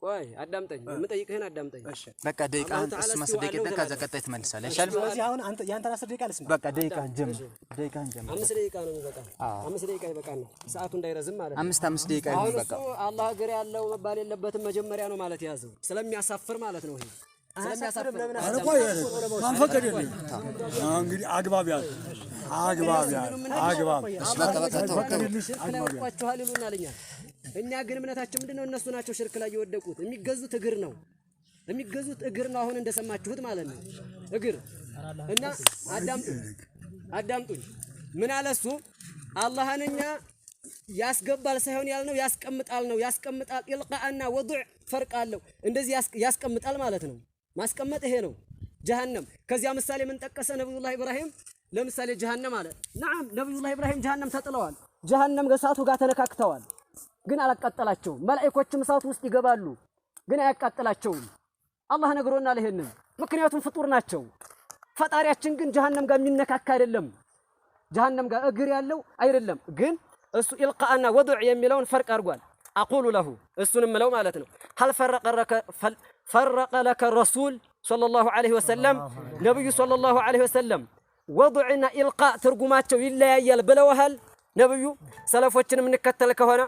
ቆይ አዳምጠኝ፣ የምጠይቅህን አዳምጠኝ። በቃ ደቂቃህን አላሁ ተዓላ እሱ እስቲዋ 10 ደቂቃ አለው ከዛ ትላለህ። ቀጣይ ትመልሳለህ። አይሻልም? ስለዚህ አሁን አንተ ያንተን 10 ደቂቃ ልስማ። በቃ ደቂቃህን ጀምር። ደቂቃህን ጀምር። 5 ደቂቃ ነው የሚበቃ። 5 ደቂቃ ይበቃል ነው ሰዓቱ እንዳይረዝም ማለት ነው። 5 5 ደቂቃ አሁን ይሁን በቃ። እሱ አላህ እግር ያለው መባል የለበትም መጀመሪያ ነው ማለት የያዘው ስለሚያሳፍር ማለት ነው። ይሄ ስለሚያሳፍር ለምን ኧረ ቆይ፣ ማን ፈቀደልኝ? እንግዲህ አግባብ ያዝ፣ አግባብ ያዝ፣ አግባብ በቃ በቃ ተው ተው። ፈቀደልሽ፣ ሽርክ ላይ አግባብ ያዝ። ወድቋችኋል ይሉናል። እኛ ግን እምነታችን ምንድነው? እነሱ ናቸው ሽርክ ላይ የወደቁት። የሚገዙት እግር ነው፣ የሚገዙት እግር ነው። አሁን እንደሰማችሁት ማለት ነው እግር እና አዳምጡኝ፣ አዳምጡኝ። ምን አለ እሱ? አላህን እኛ ያስገባል ሳይሆን ያልነው ያስቀምጣል ነው። ያስቀምጣል ኢልቃና ወዱዕ ፈርቅ አለው። እንደዚህ ያስቀምጣል ማለት ነው። ማስቀመጥ ይሄ ነው ጀሃነም። ከዚያ ምሳሌ ምን ጠቀሰ ነብዩላህ ኢብራሂም? ለምሳሌ ጀሃነም አለ። نعم ነብዩላህ ኢብራሂም ጀሃነም ተጥለዋል። ጀሃነም ከእሳቱ ጋር ተነካክተዋል፣ ግን አላቃጠላቸውም። መላኢኮችም እሳቱ ውስጥ ይገባሉ፣ ግን አያቃጥላቸውም። አላህ ነግሮናል ይሄንን። ምክንያቱም ፍጡር ናቸው። ፈጣሪያችን ግን ጀሃነም ጋር የሚነካካ አይደለም። ጀሃነም ጋር እግር ያለው አይደለም። ግን እሱ ኢልቃና ወዱዕ የሚለውን ፈርቅ አድርጓል። أقول له እሱንም ምለው ማለት ነው። هل فرق لك الرسول صلى الله عليه وسلم ነብዩ صلى الله عليه وسلم ወዱዕና ኢልቃ ትርጉማቸው ይለያያል ብለውሃል ነብዩ? ሰለፎችን የምንከተል ከሆነ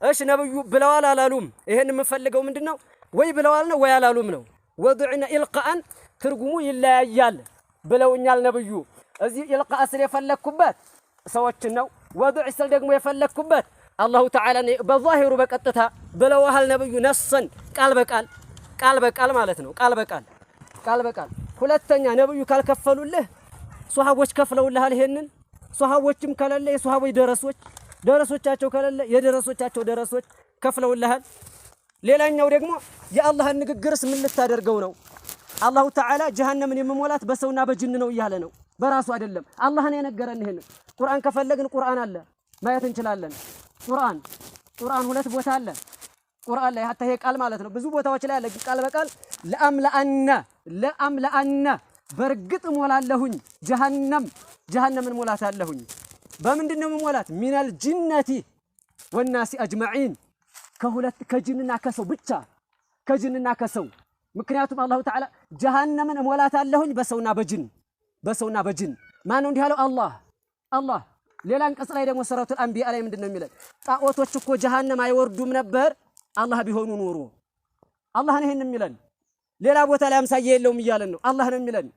እሺ ነብዩ ብለዋል አላሉም? ይሄን የምንፈልገው ምንድነው? ወይ ብለዋል ነው ወይ አላሉም ነው። ወዱዕና ኢልቃአን ትርጉሙ ይለያያል ብለውኛል ነብዩ። እዚህ ኢልቃ ስል የፈለግኩበት ሰዎችን ነው። ወዱዕ ስል ደግሞ የፈለግኩበት አላሁ ተዓላ በዛሂሩ በቀጥታ ብለውሃል ነብዩ نصا ቃል በቃል ቃል በቃል ማለት ነው። ቃል በቃል ቃል በቃል። ሁለተኛ ነብዩ ካልከፈሉልህ ሶሃቦች ከፍለውልሃል። ይሄንን ሶሃቦችም ከሌለ የሶሃቦች ደረሶች ደረሶቻቸው ከሌለ የደረሶቻቸው ደረሶች ከፍለውልሃል። ሌላኛው ደግሞ የአላህን ንግግርስ ምን ልታደርገው ነው? አላሁ ተዓላ ጀሃነምን የምሞላት በሰውና በጅን ነው እያለ ነው፣ በራሱ አይደለም። አላህ ነው የነገረን ይሄንን። ቁርአን ከፈለግን ቁርአን አለ ማየት እንችላለን። ቁርአን ሁለት ቦታ አለ። ቁርአን ላይ حتى ይሄ ቃል ማለት ነው ብዙ ቦታዎች ላይ አለ። ቃል በቃል لأملأن لأملأن በእርግጥ እሞላለሁኝ ጀሃነም ጀሃነምን እሞላታለሁኝ። በምንድን ነው የምሞላት? من الجنة والناس أجمعين ከሁለት ከጅንና ከሰው ብቻ ከጅንና ከሰው። ምክንያቱም አላሁ ተዓላ ጀሃነምን እሞላታለሁኝ በሰውና በጅን በሰውና በጅን። ማን ነው እንዲህ ያለው? አላህ አላህ። ሌላ አንቀጽ ላይ ደግሞ ሱረቱል አንቢያ ላይ ምንድን ነው የሚለን? ጣዖቶች እኮ ጀሃነም አይወርዱም ነበር አላህ ቢሆኑ ኖሮ። አላህ ነው ይሄን የሚለን። ሌላ ቦታ ላይ አምሳያ የለውም እያለን ነው። አላህ ነው የሚለን።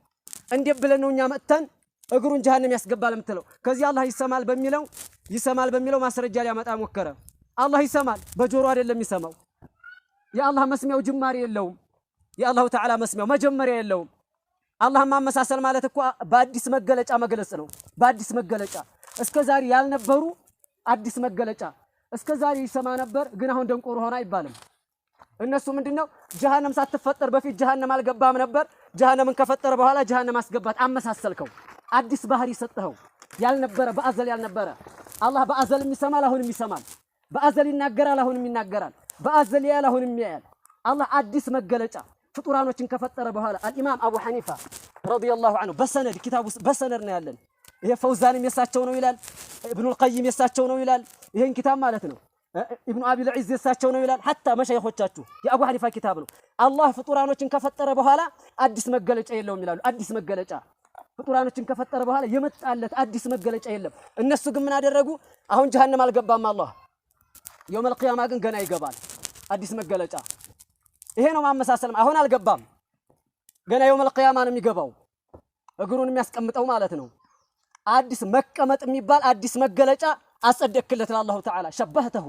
እንዴት ብለን ነው እኛ መጥተን እግሩን ጀሃነም ያስገባል የምትለው? ከዚህ አላህ ይሰማል በሚለው ይሰማል በሚለው ማስረጃ ሊያመጣ ሞከረ። አላህ ይሰማል፣ በጆሮ አይደለም የሚሰማው። የአላህ መስሚያው ጅማሬ የለውም። የአላሁ ተዓላ መስሚያው መጀመሪያ የለውም። አላህን ማመሳሰል ማለት እኮ በአዲስ መገለጫ መግለጽ ነው። በአዲስ መገለጫ እስከ ዛሬ ያልነበሩ አዲስ መገለጫ። እስከ ዛሬ ይሰማ ነበር፣ ግን አሁን ደንቆሮ ሆነ አይባልም። እነሱ ምንድነው ጀሃነም ሳትፈጠር በፊት ጀሃነም አልገባም ነበር። ጀሃነምን ከፈጠረ በኋላ ጀሃነም አስገባት። አመሳሰልከው፣ አዲስ ባህሪ ሰጠኸው። ያልነበረ በአዘል ያልነበረ። አላህ በአዘልም ይሰማል፣ አሁንም ይሰማል። በአዘል ይናገራል፣ አሁንም ይናገራል። በአዘል ያያል፣ አሁንም ያያል። አላህ አዲስ መገለጫ ፍጡራኖችን ከፈጠረ በኋላ አልኢማም አቡ ሐኒፋ رضي الله عنه በሰነድ ኪታብ ውስጥ በሰነድ ነው ያለን። ይሄ ፈውዛንም የሳቸው ነው ይላል፣ ኢብኑል ቀይም የሳቸው ነው ይላል። ይሄን ኪታብ ማለት ነው ኢብኑ አቢል ዒዝ የሳቸው ነው ይላል። حتى መሻይኾቻችሁ የአቡ ሐኒፋ ኪታብ ነው። አላህ ፍጡራኖችን ከፈጠረ በኋላ አዲስ መገለጫ የለውም ይላሉ። አዲስ መገለጫ ፍጡራኖችን ከፈጠረ በኋላ የመጣለት አዲስ መገለጫ የለም። እነሱ ግን ምን አደረጉ? አሁን ጀሃነም አልገባም አላህ፣ የውመል ቂያማ ግን ገና ይገባል። አዲስ መገለጫ ይሄ ነው ማመሳሰልም። አሁን አልገባም፣ ገና የውመል ቂያማ ነው የሚገባው፣ እግሩን የሚያስቀምጠው ማለት ነው። አዲስ መቀመጥ የሚባል አዲስ መገለጫ አጸደቅክለት ለአላሁ ተዓላ። شبهته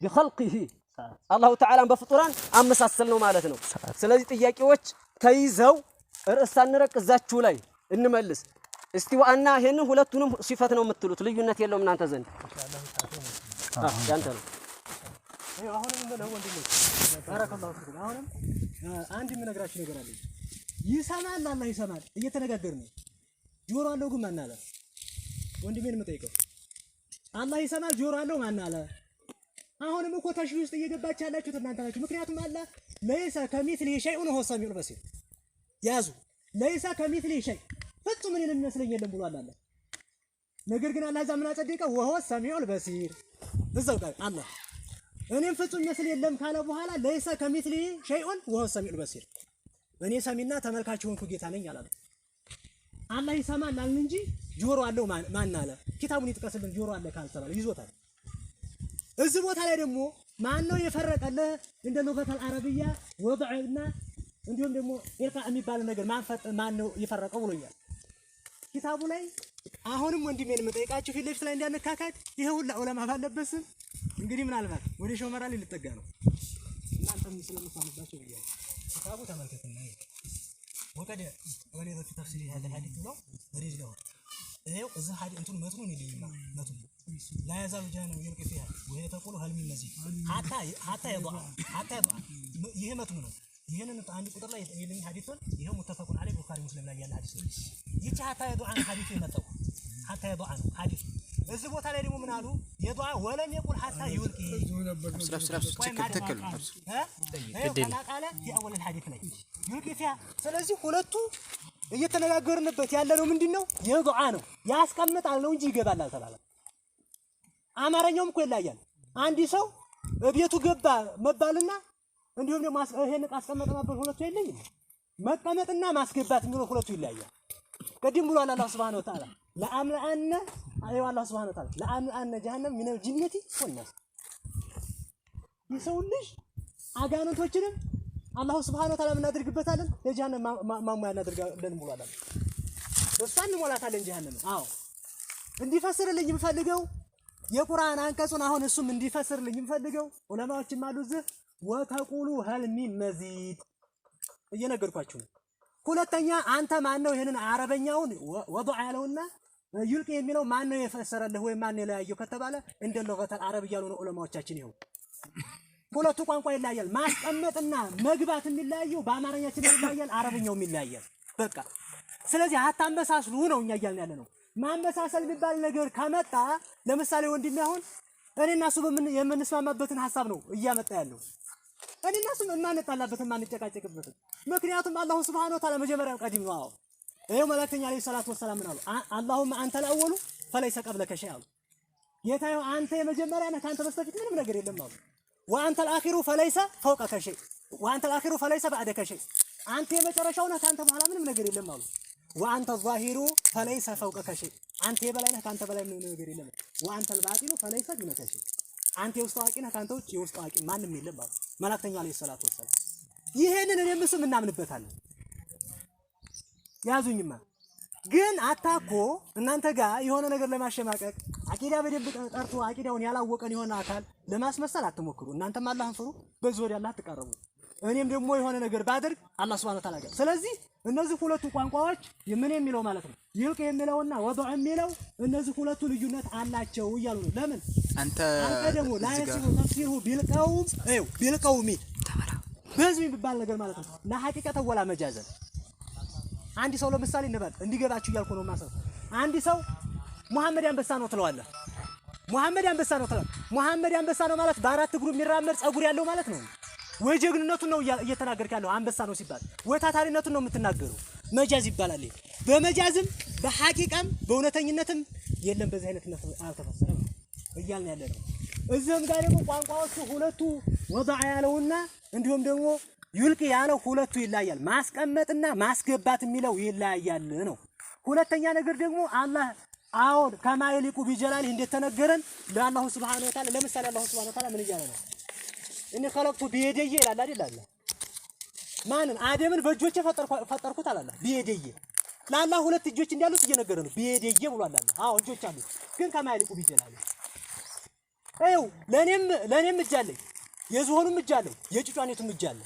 بخلقه አላሁ ተዓላን በፍጡራን አመሳሰል ነው ማለት ነው። ስለዚህ ጥያቄዎች ተይዘው ርዕስ ሳንረቅ እዛችሁ ላይ እንመልስ። እስቲዋእና ይሄንን ሁለቱንም ሲፈት ነው የምትሉት፣ ልዩነት የለውም እናንተ ዘንድ። ያንተ ነው። አሁንም የምልህ ወንድሜ بارك الله فيكم። አሁንም አንድ የምነግራችሁ ነገር አለ። ይሰማል፣ አላህ ይሰማል። እየተነጋገርን ነው። ጆሮ አለው ግን ማን አለ? ወንድሜን የምጠይቀው አላህ ይሰማል፣ ጆሮ አለው ማን አለ? አሁንም እኮ ተሽቢህ ውስጥ እየገባች ያላችሁት እናንተ ናችሁ። ምክንያቱም አላህ ليس كمثله شيء وهو السميع البصير። ያዙ ليس كمثله شيء ፍጹም እኔን የሚመስለኝ የለም ብሏል አላህ። ነገር ግን አላህ እዛ ምን አጸደቀ? وهو السميع البصير እዛው ጋር አላህ እኔም ፍጹም መስል የለም ካለ በኋላ ليس كمثله شيء وهو السميع البصير እኔ ሰሚና ተመልካች ሆንኩ ጌታ ነኝ አላለም። አላህ ይሰማል አልን እንጂ ጆሮ አለው ማን አለ? ኪታቡን ይጥቀስልን። ጆሮ አለ ካልተባለ ይዞታል። እዚህ ቦታ ላይ ደግሞ ማን ነው የፈረቀልህ? እንደ لغة العربية وضع ና እንዲሁም ደግሞ إلقاء የሚባል ነገር ማን ነው የፈረቀው ብሎኛል። ኪታቡ ላይ አሁንም ወንድሜን የምጠይቃችሁ ፊት ለፊት ላይ እንዳንካካድ ይሄ ሁላ ዑለማ ባለበት ስም እንግዲህ ምናልባት ወደ ሾመራ ላይ ልጠጋ ነው። እናንተም ስለምታምኑባቸው ብያለሁ። ኪታቡ ተመልከትና وقد ولد في تفسير هذا الحديث ብለው رجله ይኸው እዚህ ሐዲ እንትኑ መትኑን ይልኝማ መትኑ لا يزال جهنم يلقي فيها وهي تقول هل من مزيد حتى حتى يضع حتى يضع ይሄ መትኑ ነው። ይህንን አንድ ቁጥር ላይ ይልኝ ሐዲሱን ይሄው متفق عليه ቡኻሪ ሙስሊም ላይ ያለ ሐዲስ ነው። ይቺ حتى يضع ሐዲሱ የመጣው حتى يضع ነው ሐዲሱ። እዚህ ቦታ ላይ ደግሞ ምን አሉ? يضع ولم يقل حتى يلقي ትክክል كما قال في أول الحديث ላይ يلقي فيها። ስለዚህ ሁለቱ እየተነጋገርንበት ያለ ነው ምንድን ነው? يضع ነው ያስቀምጣል ነው እንጂ ይገባል አልተባለም። አማርኛውም እኮ ይለያያል። አንድ ሰው ቤቱ ገባ መባልና እንዲሁም ደግሞ ይሄን ዕቃ አስቀመጠ መባል ሁለቱ አይለይም። መቀመጥና ማስገባት የሚለው ሁለቱ ይለያያል። ቅድም ብሏል አላህ سبحانه وتعالى لأملأن አዩ አላህ سبحانه وتعالى لأملأن جهنم من الجنة والناس የሰው ልጅ አጋንንቶችንም አላሁ سبحانه وتعالى እናደርግበታለን ለጀሃነም ማሟያ እናደርጋለን ብሏል። በሷ እንሞላታለን ጀሃነም። አዎ እንዲፈስርልኝ የምፈልገው የቁርአን አንቀጹን አሁን እሱም እንዲፈስርልኝ የምፈልገው ዑለማዎችም አሉ እዚህ وتقول هل من مزيد እየነገርኳችሁ ነው። ሁለተኛ አንተ ማን ነው ይሄንን አረበኛውን وضع ያለውና يلقي የሚለው ማን ነው የፈሰረልህ ወይም ማን ነው የለያየው ከተባለ እንደ لغة العرب እያሉ ነው ዑለማዎቻችን። ይኸው ሁለቱ ቋንቋ ይለያያል። ማስቀመጥና መግባት የሚለያየው በአማርኛችን ይለያያል፣ አረበኛውም ይለያያል። በቃ ስለዚህ አታመሳስሉ ነው እኛ እያልን ያለ ነው። ማመሳሰል የሚባል ነገር ከመጣ ለምሳሌ ወንድሜ አሁን እኔና እሱ የምንስማማበትን ሀሳብ ነው እያመጣ ያለው እኔና እሱ የማንጣላበትን የማንጨቃጨቅበትን። ምክንያቱም አላሁ سبحانه وتعالى መጀመሪያው قديم ነው። አዎ ይኸው መልእክተኛ عليه الصلاة والسلام ምን አሉ? اللهم أنت الأول فليس قبلك شيء አሉ። ጌታዬ አንተ የመጀመሪያ ነህ፣ ከአንተ በስተፊት ምንም ነገር የለም አሉ። وأنت الآخر فليس فوقك شيء وأنت الآخر فليس بعدك شيء፣ አንተ የመጨረሻው ነህ፣ ከአንተ በኋላ ምንም ነገር የለም አሉ። وأنت الظاهر فليس فوقك شيء፣ አንተ የበላይ ነህ፣ ከአንተ በላይ ምንም ነገር የለም። وأنت الباطن فليس دونك شيء፣ አንተ የውስጥ አዋቂ ነህ፣ ከአንተ ውጭ የውስጥ አዋቂ ማንም የለም አሉ መልእክተኛው عليه الصلاة والسلام። ይሄንን እኔም እሱም እናምንበታለን። ያዙኝማ ግን አታኮ እናንተ ጋር የሆነ ነገር ለማሸማቀቅ አቂዳ በደንብ ጠርቶ አቂዳውን ያላወቀን የሆነ አካል ለማስመሰል አትሞክሩ። እናንተም አላህን ፍሩ፣ በዚህ ወደ አላህ አትቀርቡ። እኔም ደግሞ የሆነ ነገር ባደርግ አላህ سبحانه وتعالى ጋር። ስለዚህ እነዚህ ሁለቱ ቋንቋዎች ምን የሚለው ማለት ነው يلقي የሚለውና وضع የሚለው እነዚህ ሁለቱ ልዩነት አላቸው እያሉ ነው። ለምን አንተ አንተ ደግሞ እዚህ ጋር لا يصح تفسيره بالقوم ይኸው بالقوم በህዝብ የሚባል ነገር ማለት ነው። لا حقيقة ولا مجازا አንድ ሰው ለምሳሌ እንበል እንዲገባችሁ እያልኩ ነው ማሰብ። አንድ ሰው ሙሐመድ አንበሳ ነው ትለዋለህ። ሙሐመድ አንበሳ ነው ትለዋለህ። ሙሐመድ አንበሳ ነው ማለት በአራት እግሩ የሚራመድ ጸጉር ያለው ማለት ነው። ወይ ጀግንነቱን ነው እየተናገርክ ያለው አንበሳ ነው ሲባል፣ ወይ ታታሪነቱን ነው የምትናገረው። መጃዝ ይባላል። ይሄ በመጃዝም በሐቂቃም በእውነተኝነትም የለም በዚህ አይነት አልተፈሰረም እያልን ያለ ነው። እዚህም ጋር ደግሞ ቋንቋዎቹ ሁለቱ ወضع ያለውና እንዲሁም ደግሞ يلقي ያለው ሁለቱ ይለያያል። ማስቀመጥና ማስገባት የሚለው ይለያያል ነው። ሁለተኛ ነገር ደግሞ አላህ አዎን كما يليق بجلاله እንደተነገረን ለአላሁ سبحانه وتعالى ለምሳሌ አላሁ سبحانه وتعالى ምን እያለ ነው? إني خلقت بيدي ይላል አይደል? አለ ማንን? አደምን በእጆቼ ፈጠርኩት አላለ። بيدي ለአላህ ሁለት እጆች እንዳሉት እየነገረ ነው። بيدي ብሏል አለ። አዎ እጆች አሉት፣ ግን كما يليق بجلاله ይኸው ለኔም እጅ አለኝ፣ የዝሆኑም እጅ አለኝ፣ የጭጫኔቱም እጅ አለ።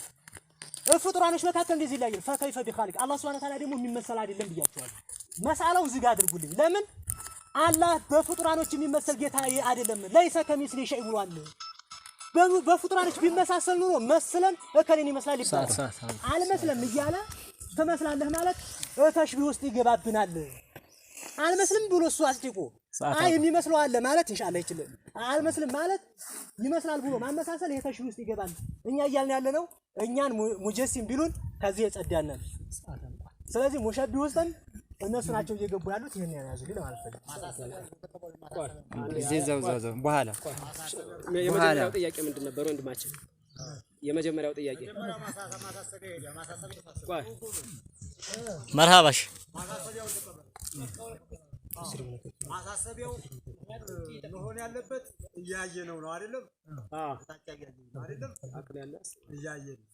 ፍጡራኖች መካከል እንደዚህ ይለያያል። فكيف بخالق አላህ سبحانه وتعالى ደግሞ የሚመሰል አይደለም ብያቸዋለሁ። መስአላው እዚህ ጋር አድርጉልኝ። ለምን አላህ በፍጡራኖች የሚመሰል ጌታ አይደለም። ليس كمثله شيء ብሏል። በፍጡራኖች ቢመሳሰል ኑሮ መስለን እከሌን ይመስላል ይባላል። አልመስለም እያለ ትመስላለህ ማለት تشبيه ውስጥ ይገባብናል። አልመስልም ብሎ እሱ አጽድቆ አይ የሚመስለው አለ ማለት ኢንሻአላህ ይችላል። አልመስልም ማለት ይመስላል ብሎ ማመሳሰል ይሄ تشبيه ውስጥ ይገባል። እኛ እያልን ያለ ነው እኛን مجسم ቢሉን ከዚህ የጸዳነን። ስለዚህ مشبه ውስጥም እነሱ ናቸው እየገቡ ያሉት። ይሄን ያዙልኝ ለማለት ፈልጌ። ጊዜ እዛው እዛው እዛው በኋላ የመጀመሪያው ጥያቄ ምንድን ነበር ወንድማችን? የመጀመሪያው ጥያቄ፣ ቆይ። መርሃባሽ። ማሳሰቢያው መሆን ያለበት እያየ ነው ነው አይደለም? ታች እያየ ነው አይደለም? አቅም ያለ እያየ ነው።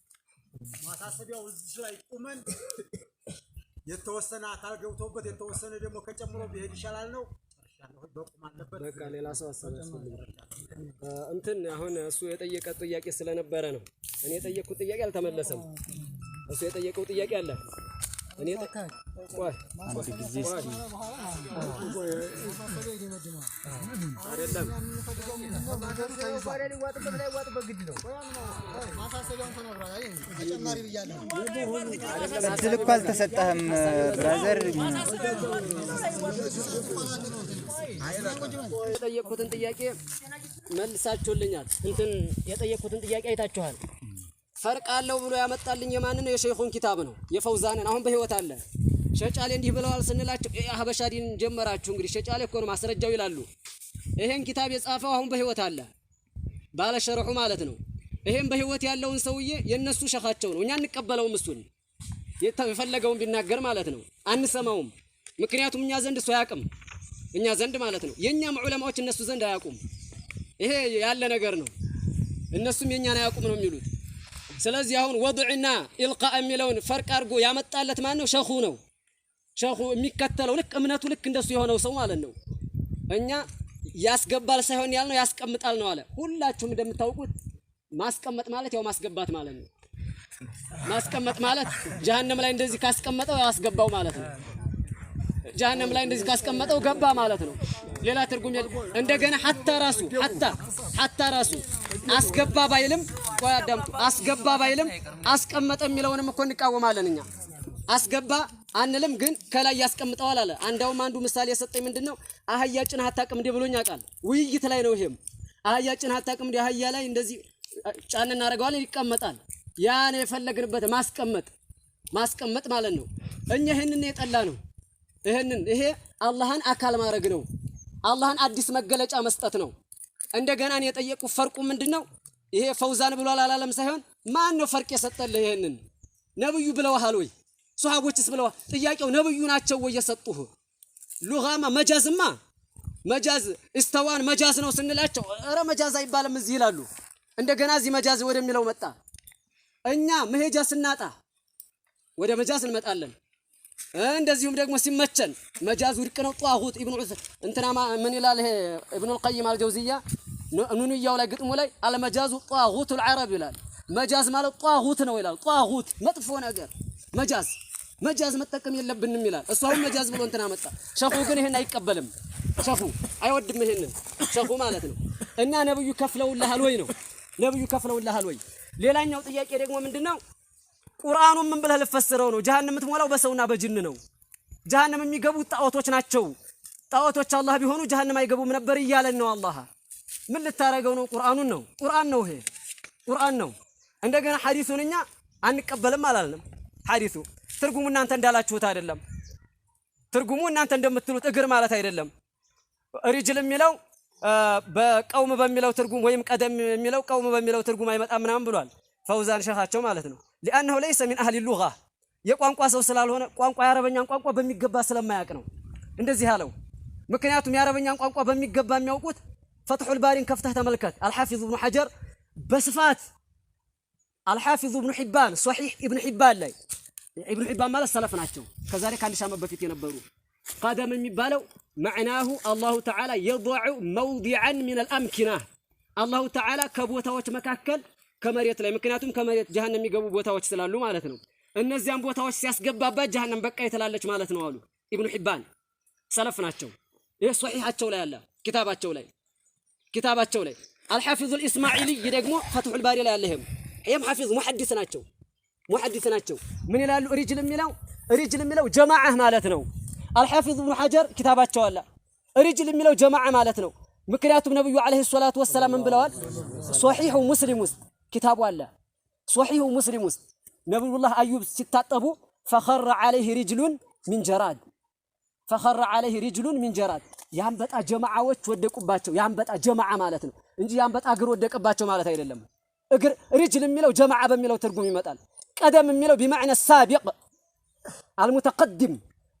ማሳሰቢያው እዚህ ላይ ቁመን የተወሰነ አካል ገብቶበት የተወሰነ ደግሞ ከጨምሮ ቢሄድ ይሻላል ነው። ጨርሻለሁ። በቁም አለበት። በቃ ሌላ ሰው ሀሳብ ያስፈልጋል። እንትን አሁን እሱ የጠየቀ ጥያቄ ስለነበረ ነው። እኔ የጠየቅኩት ጥያቄ አልተመለሰም። እሱ የጠየቀው ጥያቄ አለ። እኔ ቆይ። አንድ ጊዜ እስኪ። አይደለም። ተጨማሪ ብያለሁ። እድል እኮ አልተሰጠህም brother። የጠየቅኩትን ጥያቄ መልሳችሁልኛል። እንትን የጠየቅኩትን ጥያቄ አይታችኋል። ፈርቅ አለው ብሎ ያመጣልኝ የማንን ነው? የሸይኹን ኪታብ ነው፣ የፈውዛንን። አሁን በህይወት አለ። ሸጫሌ እንዲህ ብለዋል ስንላቸው የሀበሻ ዲን ጀመራችሁ እንግዲህ፣ ሸጫሌ እኮ ነው ማስረጃው ይላሉ። ይሄን ኪታብ የጻፈው አሁን በህይወት አለ፣ ባለ ሸርሑ ማለት ነው። ይሄን በህይወት ያለውን ሰውዬ የነሱ ሸኻቸው ነው። እኛ አንቀበለውም፣ እሱን የፈለገውን ቢናገር ማለት ነው አንሰማውም። ምክንያቱም እኛ ዘንድ እሱ አያውቅም፣ እኛ ዘንድ ማለት ነው። የእኛም ዑለማዎች እነሱ ዘንድ አያውቁም። ይሄ ያለ ነገር ነው። እነሱም የእኛን አያውቁም ነው የሚሉት። ስለዚህ አሁን ወድዕና ኢልቃ የሚለውን ፈርቅ አድርጎ ያመጣለት ማን ነው? ሸኹ ነው። ሸኹ የሚከተለው ልክ እምነቱ ልክ እንደሱ የሆነው ሰው ማለት ነው። እኛ ያስገባል ሳይሆን ያልነው ያስቀምጣል ነው አለ። ሁላችሁም እንደምታውቁት ማስቀመጥ ማለት ያው ማስገባት ማለት ነው። ማስቀመጥ ማለት ጀሀነም ላይ እንደዚህ ካስቀመጠው ያው አስገባው ማለት ነው። ጀሀነም ላይ እንደዚህ ካስቀመጠው ገባ ማለት ነው። ሌላ ትርጉም የለም። እንደገና ሐታ ራሱ አስገባ ባይልም፣ ቆይ አዳምጡ። አስገባ ባይልም አስቀመጠ የሚለውንም እኮ እንቃወማለን እኛ። አስገባ አንልም፣ ግን ከላይ ያስቀምጠዋል አለ። አንዳውም አንዱ ምሳሌ የሰጠኝ ምንድን ነው? አህያ ጭነህ አታውቅም እንዴ ብሎኝ ያውቃል። ውይይት ላይ ነው ይሄም። አህያ ጭነህ አታውቅም እንዴ? አህያ ላይ እንደዚህ ጫን እናደርገዋለን፣ ይቀመጣል። ያ ነው የፈለግንበት፣ ማስቀመጥ ማስቀመጥ ማለት ነው። እኛ ይህንን የጠላ ነው። ይህንን ይሄ አላህን አካል ማድረግ ነው። አላህን አዲስ መገለጫ መስጠት ነው። እንደገና እኔ የጠየቁ ፈርቁ ምንድን ነው? ይሄ ፈውዛን ብሏል አላለም ሳይሆን ማን ነው ፈርቅ የሰጠልህ? ይሄንን ነብዩ ብለውሃል ወይ? ሶሃቦችስ ብለዋል? ጥያቄው ነብዩ ናቸው ወይ የሰጡህ? ሉጋማ መጃዝማ መጃዝ እስተዋን መጃዝ ነው ስንላቸው ኧረ መጃዝ አይባልም እዚህ ይላሉ። እንደገና እዚህ መጃዝ ወደሚለው መጣ። እኛ መሄጃ ስናጣ ወደ መጃዝ እንመጣለን። እንደዚሁም ደግሞ ሲመቸን መጃዝ ውድቅ ነው። ጧጉት ኢብኑ እንትና ምን ይላል ይሄ ኢብኑል ቀይም አልጀውዚያ ኑንያው ላይ ግጥሙ ላይ المجاز طاغوت العرب ይላል። መጃዝ ማለት ጧጉት ነው ይላል። ጧጉት መጥፎ ነገር መጃዝ መጃዝ መጠቀም የለብንም ይላል። እሱ አሁን መጃዝ ብሎ እንትና መጣ። ሸኹ ግን ይሄን አይቀበልም። ሸኹ አይወድም ይሄንን ሸኹ ማለት ነው። እና ነብዩ ከፍለውልሃል ወይ ነው? ነብዩ ከፍለውልሃል ወይ? ሌላኛው ጥያቄ ደግሞ ምንድነው? ቁርአኑን ምን ብለህ ልፈስረው ነው? ጀሃነም የምትሞላው በሰውና በጅን ነው። ጀሃነም የሚገቡት ጣዖቶች ናቸው። ጣዖቶች አላህ ቢሆኑ ጀሃነም አይገቡም ነበር እያለን ነው አላህ። ምን ልታረገው ነው? ቁርአኑን ነው። ቁርአን ነው፣ ይሄ ቁርአን ነው። እንደገና ሐዲሱን እኛ አንቀበልም አላልንም። ሐዲሱ ትርጉሙ እናንተ እንዳላችሁት አይደለም። ትርጉሙ እናንተ እንደምትሉት እግር ማለት አይደለም። رجل የሚለው በቀውም በሚለው ትርጉም ወይም ቀደም የሚለው ቀውም በሚለው ትርጉም አይመጣም ምናምን ብሏል ፈውዛን ሸኻቸው ማለት ነው። لأنه ليس من أهل اللغة የቋንቋ ሰው ስላልሆነ ቋንቋ የአረበኛን ቋንቋ በሚገባ ስለማያውቅ ነው እንደዚህ አለው። ምክንያቱም የአረበኛን ቋንቋ በሚገባ የሚያውቁት ፈትሑል ባሪን ከፍተህ ተመልከት። አልሐፊዝ ኢብኑ ሐጀር በስፋት፣ አልሐፊዝ ኢብኑ ሒባን ሶሒሕ ኢብኑ ሒባን ላይ፣ ኢብኑ ሒባን ማለት ሰለፍ ናቸው፣ ከዛሬ ከ1000 ዓመት በፊት የነበሩ። ቀደም የሚባለው معناه الله تعالى يضع موضعا من الأمكنة አላሁ ተዓላ ከቦታዎች መካከል ከመሬት ላይ፣ ምክንያቱም ከመሬት ጀሃነም የሚገቡ ቦታዎች ስላሉ ማለት ነው። እነዚያን ቦታዎች ሲያስገባባት ጀሃነም በቃ ትላለች ማለት ነው አሉ ኢብኑ ሒባን፣ ሰለፍ ናቸው። ይህ ሶሒሓቸው ላይ አለ፣ ኪታባቸው ላይ። አልሐፊዙ ልኢስማዒልይ ደግሞ ፈትሑል ባሪ ላይ አለ። ይሄም ሐፊዝ ሙሐዲስ ናቸው፣ ሙሐዲስ ናቸው። ምን ይላሉ? رجل የሚለው ጀማዓህ ማለት ነው። አልሐፊዝ ኢብኑ ሐጀር ኪታባቸው አለ። رجل የሚለው ጀማዓ ማለት ነው። ምክንያቱም ነብዩ عليه الصلاة والسلام ምን ብለዋል? ሶሒሑ ሙስሊም ውስጥ ኪታቡ አለ። ሶሒሑ ሙስሊም ውስጥ ነብዩላህ አዩብ ሲታጠቡ فخر عليه رجل من جراد فخر عليه رجل من جراد የአንበጣ ጀማዓዎች ወደቁባቸው። የአንበጣ ጀማዓ ማለት ነው እንጂ የአንበጣ እግር ወደቀባቸው ማለት አይደለም። እግር رجل የሚለው ጀማዓ በሚለው ትርጉም ይመጣል። قدم የሚለው بمعنى سابق المتقدم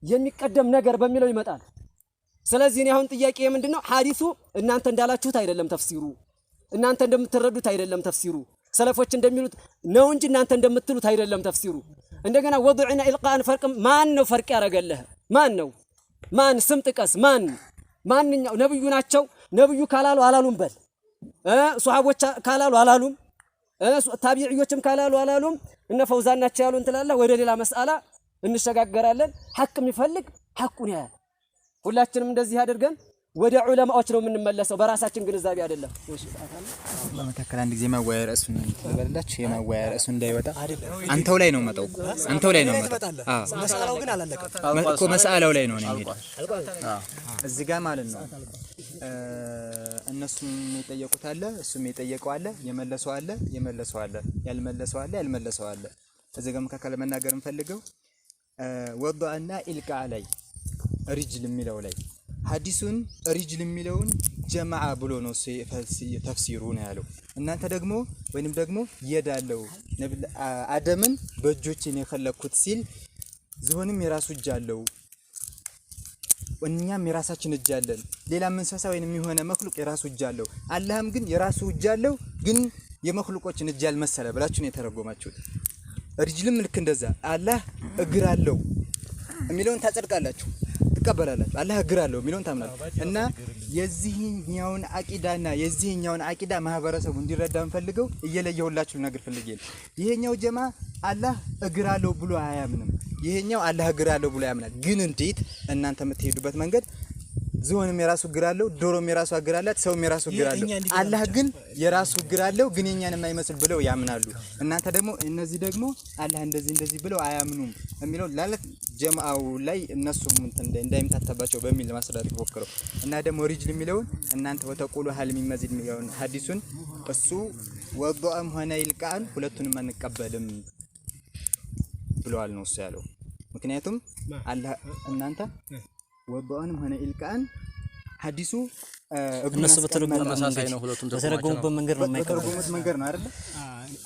የሚቀደም ነገር በሚለው ይመጣል። ስለዚህ እኔ አሁን ጥያቄ ምንድን ነው? ሐዲሱ እናንተ እንዳላችሁት አይደለም ተፍሲሩ፣ እናንተ እንደምትረዱት አይደለም ተፍሲሩ፣ ሰለፎች እንደሚሉት ነው እንጂ እናንተ እንደምትሉት አይደለም ተፍሲሩ። እንደገና ወዱዕና ኢልቃን ፈርቅ ማን ነው ፈርቅ ያደረገልህ? ማን ነው? ማን ስም ጥቀስ። ማን ማንኛው ነብዩ ናቸው? ነብዩ ካላሉ አላሉም በል፣ ሶሐቦች ካላሉ አላሉም፣ ታቢዕዮችም ካላሉ አላሉም። እነ ፈውዛን ናቸው ያሉን ትላለህ። ወደ ሌላ መስአላ እንሸጋገራለን። ሐቅ የሚፈልግ ሐቁን ያያል። ሁላችንም እንደዚህ አድርገን ወደ ዑለማዎች ነው የምንመለሰው፣ በራሳችን ግንዛቤ አይደለም። በመካከል አንድ ጊዜ ማወያያ ርዕሱን ትበላላችሁ። የማወያያ ርዕሱ እንዳይወጣ አንተው ላይ ነው መጣው፣ አንተው ላይ ነው መጣው። አዎ መስአላው ግን አላለቀም እኮ መስአላው ላይ ነው ነው የሚሄደው እዚህ ጋር ማለት ነው። እነሱም የጠየቁት አለ፣ እሱም የጠየቀው አለ፣ የመለሰው አለ፣ የመለሰው አለ፣ ያልመለሰው አለ፣ ያልመለሰው አለ። እዚህ ጋር መካከል መናገር የምፈልገው ወضዕና ኢልቃ ላይ رجل የሚለው ላይ ሐዲሱን رجل የሚለውን ጀማዓ ብሎ ነው እሱ ተፍሲሩ ነው ያለው። እናንተ ደግሞ ወይንም ደግሞ يد አለው አደምን በእጆቼ ነው የከለኩት ሲል ዝሆንም የራሱ እጅ አለው፣ እኛም የራሳችን እጅ አለን። ሌላም እንስሳ ወይንም የሆነ መክሉቅ የራሱ እጅ አለው። አላህም ግን የራሱ እጅ አለው፣ ግን የመክሉቆችን እጅ ያልመሰለ ብላችሁ ነው የተረጎማችሁት። رجل ም ልክ እንደዛ አላህ እግር አለው የሚለውን ታጸድቃላችሁ፣ ትቀበላላችሁ። አላህ እግር አለው የሚለውን ታምናላችሁ። እና የዚህኛውን አቂዳና የዚህኛውን አቂዳ ማህበረሰቡ እንዲረዳ እንፈልገው እየለየሁላችሁ ልነግር ፈልጌ ነው። ይሄኛው ጀማ አላህ እግር አለው ብሎ አያምንም። ይሄኛው አላህ እግር አለው ብሎ ያምናል። ግን እንዴት እናንተ የምትሄዱበት መንገድ ዝሆንም የራሱ እግር አለው፣ ዶሮም የራሱ እግር አላት፣ ሰውም የራሱ እግር አለው። አላህ ግን የራሱ እግር አለው፣ ግን የኛን የማይመስል ብለው ያምናሉ። እናንተ ደግሞ እነዚህ ደግሞ አላህ እንደዚህ እንደዚህ ብለው አያምኑም የሚለው ላለት ጀማአው ላይ እነሱም እንትን እንዳይምታታባቸው በሚል ለማስረዳት ሞክረው እና ደግሞ رجل የሚለውን እናንተ وتقولوا هل من مزيد የሚለውን ሐዲሱን እሱ ወዱእም ሆነ ይልቃን ሁለቱንም አንቀበልም ብለዋል ነው እሱ ያለው። ምክንያቱም አላህ እናንተ ወዱእንም ሆነ ኢልቃን ሐዲሱ እግሩን እነሱ አስቀመጠ በተረጎሙት ተመሳሳይ መንገድ ነው ሁለቱም በተረጎሙበት መንገድ ነው የማይቀበሉት። በተረጎሙት መንገድ ነው አይደለ?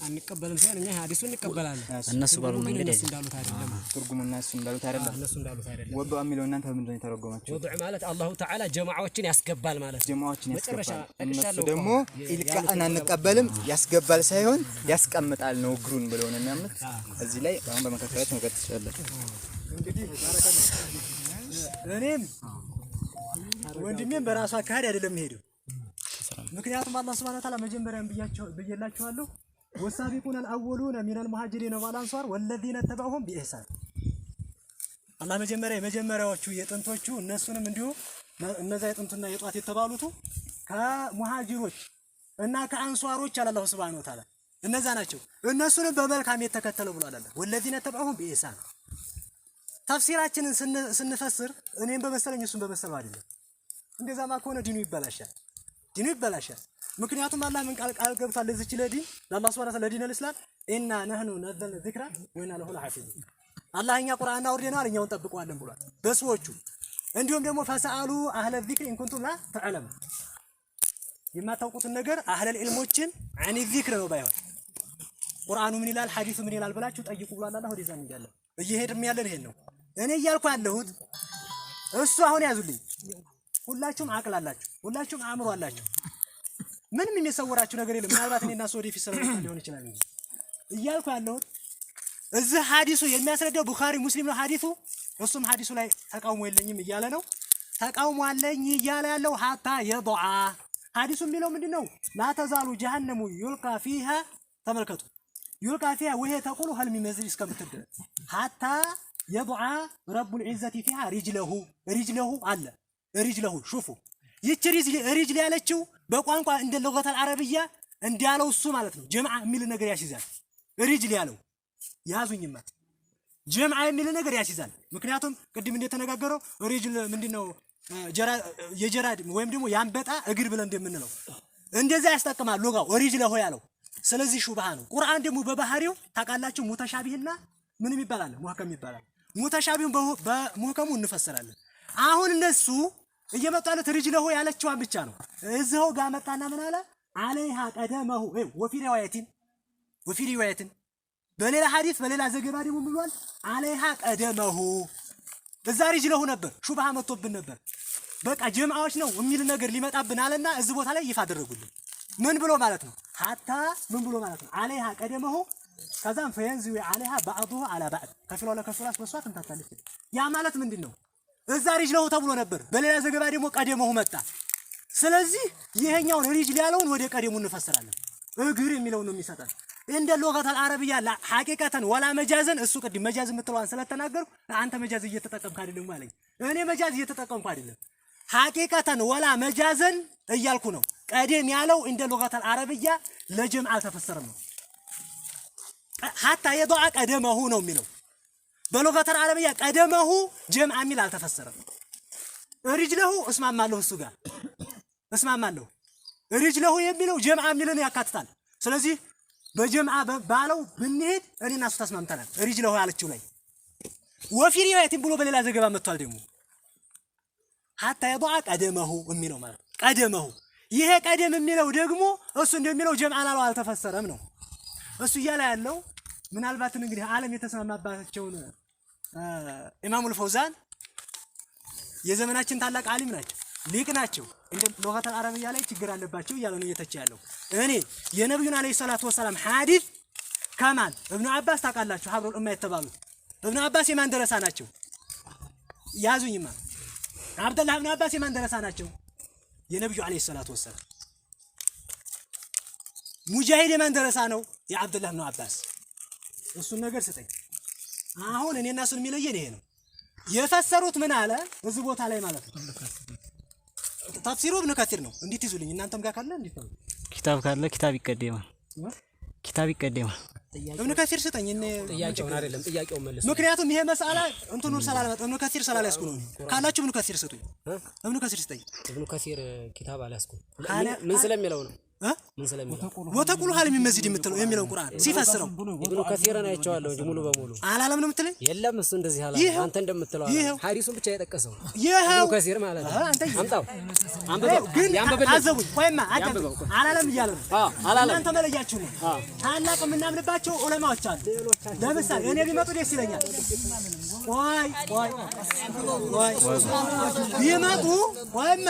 አንቀበልም ሳይሆን እኛ ሐዲሱን እንቀበላለን። እነሱ ባሉ ትርጉሙ ግን መንገድ እነሱ አይደለም። እንዳሉት አይደለም። ትርጉሙ እና እሱ እንዳሉት አይደለም። እነሱ እንዳሉት አይደለም። ወዱእ የሚለው እናንተ ምንድን ነው የተረጎማችሁት? ወዱዕ ማለት አላሁ ተዓላ ጀማዓዎችን ያስገባል ማለት ነው። ጀማዎችን መጨረሻ ያስገባል። እነሱ ጠቅሻለሁ እኮ ደግሞ አሁን። ኢልቃን አንቀበልም ያስገባል ሳይሆን ያስቀምጣል ነው እግሩን ብለው ነው የሚያምኑት። እዚህ ላይ አሁን በመካከላችን መውቀት ትችላላችሁ። እኔም ወንድሜም በራሱ አካሄድ አይደለም ሄደው። ምክንያቱም አላህ سبحانه وتعالى መጀመሪያም ብያቸው ብዬላችኋለሁ والسابقون الأولون من المهاجرين والأنصار والذين اتبعوهم بإحسان አላህ መጀመሪያ የመጀመሪያዎቹ የጥንቶቹ እነሱንም እንዲሁ እነዛ የጥንትና የጧት የተባሉቱ ከሙሃጅሮች እና ከአንሷሮች አለ አላሁ سبحانه وتعالى እነዛ ናቸው። እነሱንም በመልካም የተከተለው ብሏል አላህ والذين اتبعوهم بإحسان። ተፍሲራችንን ስንፈስር እኔም በመሰለኝ እሱም በመሰለው አይደለም። እንደዛማ ከሆነ ዲኑ ይበላሻል፣ ዲኑ ይበላሻል። ምክንያቱም አላህ ምን ቃል ቃል ገብቷል ለዚች ለዲን ለአላህ سبحانه وتعالى ለ دين الإسلام إنا نحن نزلنا الذكر وإنا له لحافظون አላህ እኛ ቁርአን አውርደነዋል እኛው እንጠብቀዋለን ብሏል በሰዎቹ። እንዲሁም ደግሞ فاسألوا أهل الذكر إن كنتم لا تعلمون የማታውቁትን ነገር አህለል ዒልሞችን عن الذكر ነው ባይሆን ቁርአኑ ምን ይላል ሐዲሱ ምን ይላል ብላችሁ ጠይቁ ብሏል አላህ። ወደዛ እንሄዳለን። እየሄድም ያለን ይሄን ነው። እኔ እያልኩ ያለሁት እሱ አሁን ያዙልኝ። ሁላችሁም አቅል አላችሁ፣ ሁላችሁም አእምሮ አላችሁ። ምንም የሚሰወራችሁ ነገር የለም። ምናልባት እኔና እሱ ወደፊት ስለመጣ ሊሆን ይችላል እንጂ እያልኩ ያለሁት እዚህ ሐዲሱ የሚያስረዳው ቡኻሪ ሙስሊም ነው ሐዲሱ። እሱም ሐዲሱ ላይ ተቃውሞ የለኝም እያለ ነው። ተቃውሞ አለኝ እያለ ያለው حتى يضع ሐዲሱ የሚለው ምንድን ነው? لا تزال جهنم يلقى فيها ተመልከቱ፣ يلقى فيها وهي تقول هل من مزيد እስከምትል ድረስ حتى يضع رب العزة فيها رجله رجله አለ رجله شوفوا ይቺ رجل ያለችው በቋንቋ እንደ اللغة العربية እንዳለው እሱ ማለት ነው። ጀምዓ የሚል ነገር ያስይዛል። رجل ያለው ያዙኝማ ጀምዓ የሚል ነገር ያስይዛል። ምክንያቱም ቅድም እንደተነጋገረው رجل ምንድነው የ جراد ወይም ደግሞ ያንበጣ እግር ብለን እንደምንለው እንደዛ ያስጠቅማል ሉጋው رجله ያለው። ስለዚህ ሹብሃ ነው። ቁርአን ደግሞ በባህሪው ታውቃላችሁ ሙተሻቢህና ምንም ይባላል ሙህከም ይባላል። ሙተሻቢሁን በሙህከሙ እንፈስራለን። አሁን እነሱ እየመጡ ያሉት رجله ያለችዋን ብቻ ነው። እዚኸው ጋር መጣና ምን አለ? عليها قدمه وفي رواية وفي رواية በሌላ ሐዲስ በሌላ ዘገባ ደግሞ ምን ብሏል? عليها قدمه እዛ رجله ነበር፣ ሹብሃ መጥቶብን ነበር። በቃ ጀምዓዎች ነው የሚል ነገር ሊመጣብን አለና እዚህ ቦታ ላይ ይፋ አደረጉልን። ምን ብሎ ማለት ነው? حتى ምን ብሎ ማለት ነው? عليها قدمه ከዛም فينزوي عليها بعضه على بعض ከፊሏ ለከፊሏ በሷ ትምታታለች። ያ ማለት ምንድን ነው? እዛ رجله ተብሎ ነበር። በሌላ ዘገባ ደግሞ قدمه መጣ። ስለዚህ ይሄኛውን رجل ያለውን ወደ قدم ኡ እንፈስራለን። እግር የሚለውን ነው የሚሰጠን። እንደ لغة العربية حقيقة ولا مجازا። እሱ ቅድም مجاز የምትለዋን ስለተናገርኩ አንተ مجاز እየተጠቀምክ አይደለም አለኝ። እኔ مجاز እየተጠቀምኩ አይደለም፣ حقيقة ولا مجازا እያልኩ ነው። قدم ያለው እንደ لغة العربية ለጀምዕ አልተፈሰረም ነው። حتى يضع قدمه ነው የሚለው በ لغة العربية قدمه ጀምዓ የሚል አልተፈሰረም። رجله እስማማለሁ፣ እሱ ጋር እስማማለሁ። رجله የሚለው ጀምዓ የሚልን ያካትታል። ስለዚህ በጀምዓ ባለው ብንሄድ እኔና እሱ ተስማምተናል። رجله ያለችው ላይ وفي رواية ብሎ በሌላ ዘገባ መጥቷል። ደግሞ حتى يضع قدمه የሚለው ማለት قدمه ይሄ قدم የሚለው ደግሞ እሱ እንደሚለው ጀምዓ ላለው አልተፈሰረም ነው። እሱ እያለ ያለው ምናልባትም እንግዲህ ዓለም የተስማማባቸውን ኢማሙል ፈውዛን የዘመናችን ታላቅ ዓሊም ናቸው፣ ሊቅ ናቸው። እንደ لغة العربية ላይ ችግር አለባቸው እያለ ነው እየተቸ ያለው። እኔ የነቢዩን عليه الصلاة والسلام ሐዲስ ከማን እብኑ አባስ ታውቃላችሁ፣ حبر الأمة የተባሉት እብኑ አባስ የማን ደረሳ ናቸው? ያዙኝማ። አብደላህ እብኑ አባስ የማን ደረሳ ናቸው? የነቢዩ عليه الصلاة والسلام። ሙጃሂድ የማን ደረሳ ነው? የአብደላህ እብኑ አባስ። እሱን ነገር ስጠኝ። አሁን እኔና እሱን የሚለየን ይሄ ነው። የፈሰሩት ምን አለ እዚህ ቦታ ላይ ማለት ነው። ተፍሲሩ እብኑ ከሲር ነው። እንዴት ይዙልኝ እናንተም ጋር ካለ እንዴት ነው? ኪታብ ካለ ኪታብ ይቀደማል። ኪታብ ይቀደማል። እብኑ ከሲር ስጠኝ። እኔ ጥያቄውን አይደለም ጥያቄውን መልስ። ምክንያቱም ይሄ መስአላ እንትኑን ስላላመጣ እብኑ ከሲር ስላልያዝኩ ነው። ካላችሁ እብኑ ከሲር ስጡኝ። እብኑ ከሲር ስጠኝ። እብኑ ከሲር ኪታብ አልያዝኩም። ምን ስለሚለው ነው? ምን ስለሚለው? وتقول هل من مزيد የምትለው የሚለውን ቁርአን ሲፈስረው ኢብኑ ከሲርን አይቼዋለሁ እንጂ ሙሉ በሙሉ አላለም ነው የምትለኝ? የለም እሱ እንደዚህ አላለም። ይኸው አንተ እንደምትለው አላለም። ይኸው ሐዲሱን ብቻ የጠቀሰው ይኸው ኢብኑ ከሲር ማለት ነው። አንተ አምጣው፣ አንብበው፣ ግን ያንብብልን። ታዘቡኝ። ቆይማ አዳምጡኝ። አላለም እያለ ነው። አላለም። እናንተ መለያችሁ ነው። ታላቅ የምናምንባቸው ዑለማዎች አሉ። ለምሳሌ እኔ ቢመጡ ደስ ይለኛል። ቆይ ቆይ ቆይ ቢመጡ ቆይማ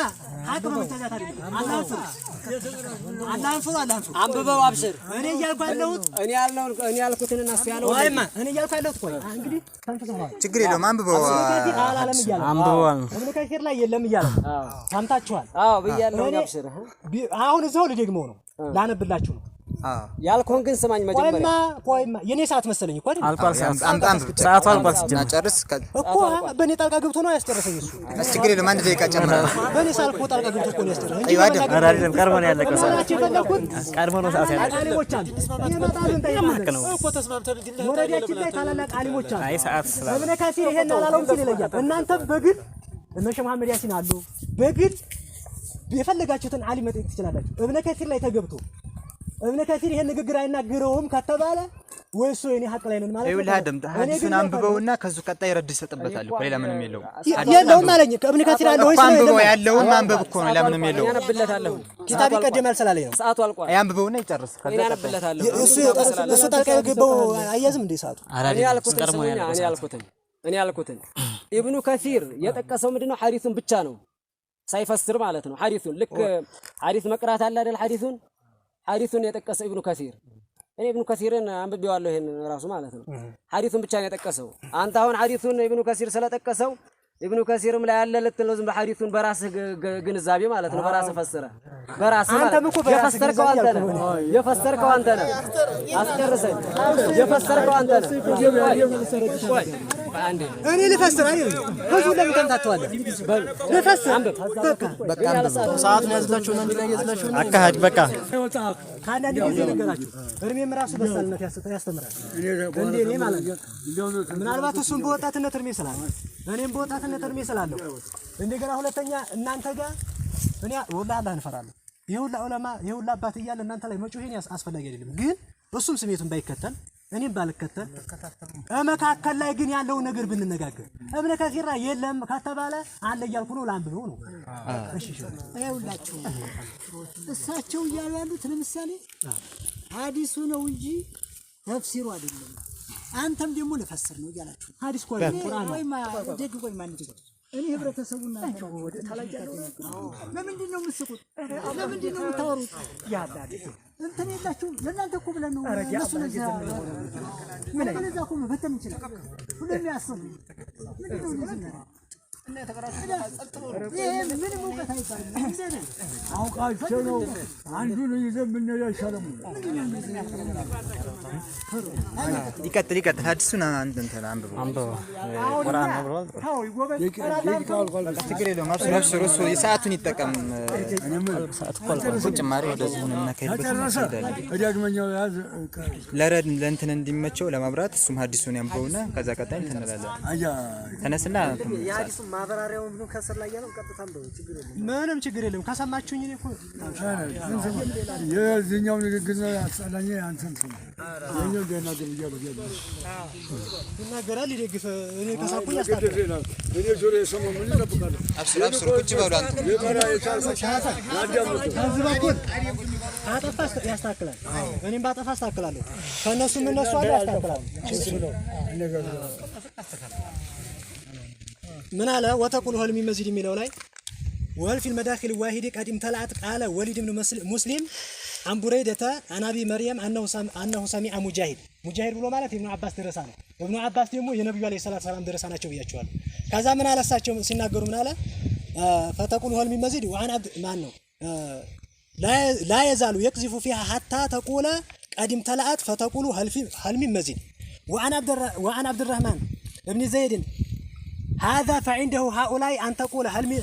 ሀቅ በመታዛት አይደለም። አላህን ፍሩ፣ አላህን ፍሩ፣ አላህን ፍሩ። አንብበው አብሽር። እኔ እያልኩ ያለሁት እኔ ያልነውን እኔ ያልኩትንና እሱ ያለውን ቆይማ እኔ እያልኩ ያለሁት ቆይ እንግዲህ ተንፍሰዋል። ችግር የለውም አንብበው። እብኑ ከሲር አላለም እያለ ነው። አንብበዋል። እብኑ ከሲር ላይ የለም እያለ ነው። ሰምታችኋል። አዎ ብያለሁ። እኔ አብሽር አሁን እዛው ልደግመው ነው ላነብላችሁ ነው። ያልኩህን ግን ስማኝ መጀመሪያ። ቆይማ ቆይማ የኔ ሰዓት መሰለኝ እኮ አይደል? አልቋል ሰዓቱ። አምጣ አንብብ። ሰዓቱ አልቋል ሲጀመር። ጨርስ። እኮ በእኔ ጣልቃ ገብቶ ነው ያስጨረሰኝ እሱ። ችግር የለውም አንድ ደቂቃ ጨምራለሁ። በእኔ ሰዓት እኮ ጣልቃ ገብቶ እኮ ነው ያስጨረሰኝ እንጂ አይዋ አይደል? ኧረ አይደለም፣ ቀድሞ ነው ያለቀው ሰዓቱ። ልላችሁ የፈለኩት ቀድሞ ነው ሰዓቱ ያለቀው። አሊሞች አሉ ይመጣሉ፣ እንጠይቃለን። እኮ ተስማምተን እንድንሄድ ወረዳችን ላይ ታላላቅ አሊሞች አሉ። አይ ሰዓት ስላለ እብነ ከሲር ይሄን አላለውም ሲል ይለያል። እናንተም በግል እነ ሸህ መሐመድ ያሲን አሉ። በግል የፈለጋችሁትን አሊም መጠየቅ ትችላላችሁ። እብነ ከሲር ላይ ተገብቶ እብነ ከሲር ይሄን ንግግር አይናገረውም ከተባለ ወይ እሱ የኔ ሀቅ ላይ ነን ማለት ነው። ይኸውልህ አደም እኔ ግን ሐዲሱን አንብበውና ከዙ ቀጣይ ረድ ይሰጥበታል እኮ ሌላ ምንም የለውም። የለውም አለኝ። እብነ ከሲር አለ ወይስ እኮ አንብበው የለም? ያለውን ማንበብ እኮ ነው። ሌላ ምንም የለውም። አነብለታለሁ። ኪታብ ይቀደማል ስላለኝ ነው። ሰዓቱ አልቋል። አይ አንብበውና ይጨርስ። ከዛ እኔ አነብለታለሁ። እሱ ጣልቃ የገባው አያዝም እንዴ ሰዓቱ? ኧረ እኔ አይደለም፣ ያልኩትን ቀድሞ ነው ስሙኝ። ያለቀው እኔ ሰዓቱ። ያልኩትን እኔ ያልኩትን ኢብኑ ከሲር የጠቀሰው ምንድነው? ሐዲሱን ብቻ ነው ሳይፈስር ማለት ነው። ሐዲሱን ልክ ሐዲስ መቅራት አለ አይደል? ሐዲሱን የጠቀሰው ኢብኑ ከሲር። እኔ ኢብኑ ከሲርን አንብቤዋለሁ ይሄን ራሱ ማለት ነው። ሐዲሱን ብቻ ነው የጠቀሰው። አንተ አሁን ሐዲሱን ኢብኑ ከሲር ስለጠቀሰው ኢብኑ ከሲርም ላይ ያለ ልትል ነው። ዝም ብለህ ሐዲሱን በራስህ ግንዛቤ ማለት ነው፣ በራስህ ፈስረህ በራስህ ማለት አንተም እኮ በራስህ የፈሰርከው አንተ ነህ። የፈሰርከው አንተ ነህ። አስጨርሰኝ። የፈሰርከው አንተ ነህ። ቆይ አንዴ እኔ ልፈስር አይደል? ህዝቡን ለምን ተምታተዋለህ? ልፈስር በቃ በቃ አንብበው። አካሄድ በቃ ከአንዳንድ ጊዜ ነገራችሁ እድሜም ራሱ በሳልነት ያስተምራል። እንደ እኔ ማለት ነው። ምናልባት እሱም በወጣትነት እድሜ ስላለ እኔም በወጣትነት እድሜ ስላለሁ እንደገና ሁለተኛ እናንተ ጋር እኔ ወላሂ አላህን እፈራለሁ። ይሄ ሁላ ዑለማ ይሄ ሁላ አባት እያለ እናንተ ላይ መጮሄን አስፈላጊ አይደለም። ግን እሱም ስሜቱን ባይከተል እኔም ባልከተል መካከል ላይ ግን ያለውን ነገር ብንነጋገር እብነ ከሲር ላይ የለም ከተባለ አለ እያልኩ ነው፣ ላንብበው ነው። እሺ እሺ። ይኸውላችሁ እሳቸው እያሉ ያሉት ለምሳሌ ሐዲሱ ነው እንጂ ተፍሲሩ አይደለም። አንተም ደግሞ ልፈስር ነው እያላችሁ ነው። ሐዲስ እኮ አይደለም ቁርአን ነው። ቆይማ ደግ ቆይማ እንጂ እኔ ህብረተሰቡና ለምንድን ነው የምትስቁት? ለምንድን ነው የምታወሩት? እንትን የላችሁም። ለእናንተ እኮ ብለን ነው እነሱ ለዛ ለዛ እኮ መበተን እንችላለን። ሁሉም ያስቡ ምንድን ነው እንደዚህ የሚያደርገው? ይሄ ምንም እውቀት አይባልም። እንደኔ አውቃቸው ነው አንዱን ይዘን ብንሄድ አይሻልም? ይቀጥል ይቀጥል። ሐዲሱን አንድ እንትን አንብበው። አንብበው ቁርአን ነው ብለዋል። ተው ጎበዝ። ችግር የለውም። አብሽር አብሽር። እሱ የሰዓቱን ይጠቀም። ጭማሪ ወደዚህ የምናካሄድበት ተጨረሰ። ዳግመኛው ያዝ። ለረድ ለእንትን እንዲመቸው ለማብራት እሱም ሐዲሱን ያንብበውና ከዛ ቀጣይ እንትን እንላለን። አያ ተነስና የሐዲሱን ማብራሪያውን ብሎ ከስር ላይ ያለው ቀጥታ አንብበው፣ ችግር የለም። ምንም ችግር የለም። ከሰማችሁኝ እኔ እኮ የዚህኛው ንግግር ነው ያስጠላኝ። አንተን ስማ የኛው ገና ግብያ ይናገራል፣ ይደግፍ። እኔ ከሳኩኝ ያስታክላል። እኔ ጆሮ የሰማው ምን ይጠብቃለሁ? አብሽር አብሽር። ቁጭ በሉ አንተ። የቀራ የቻልኩት ላዳምጥ። ከዚህ በኩል ካጠፋ ያስተካክላል። እኔም ባጠፋ አስተካክላለሁ። ከእነሱም እነሱ አሉ ያስተካክላሉ። ምን አለ وتقول هل من مزيد የሚለው ላይ وهل في المداخل الواحد قد امتلأت قال وليد بن مسلم عن بريدة عن أبي مريم أنه سمع مجاهد ሙጃሂድ ብሎ ማለት የኢብኑ አባስ ደረሳ ነው። ኢብኑ አባስ ደግሞ የነብዩ عليه الصلاة والسلام ደረሳ ናቸው ብያቸዋለሁ። ከዛ ምን አለ እሳቸው ሲናገሩ ምን አለ فتقول هل من مزيد وعن عبد ማን ነው لا يزال يقذف فيها حتى تقول قد امتلأت فتقول هل من مزيد وعن عبد الرحمن بن زيد هذا فعنده هؤلاء أن تقول هل من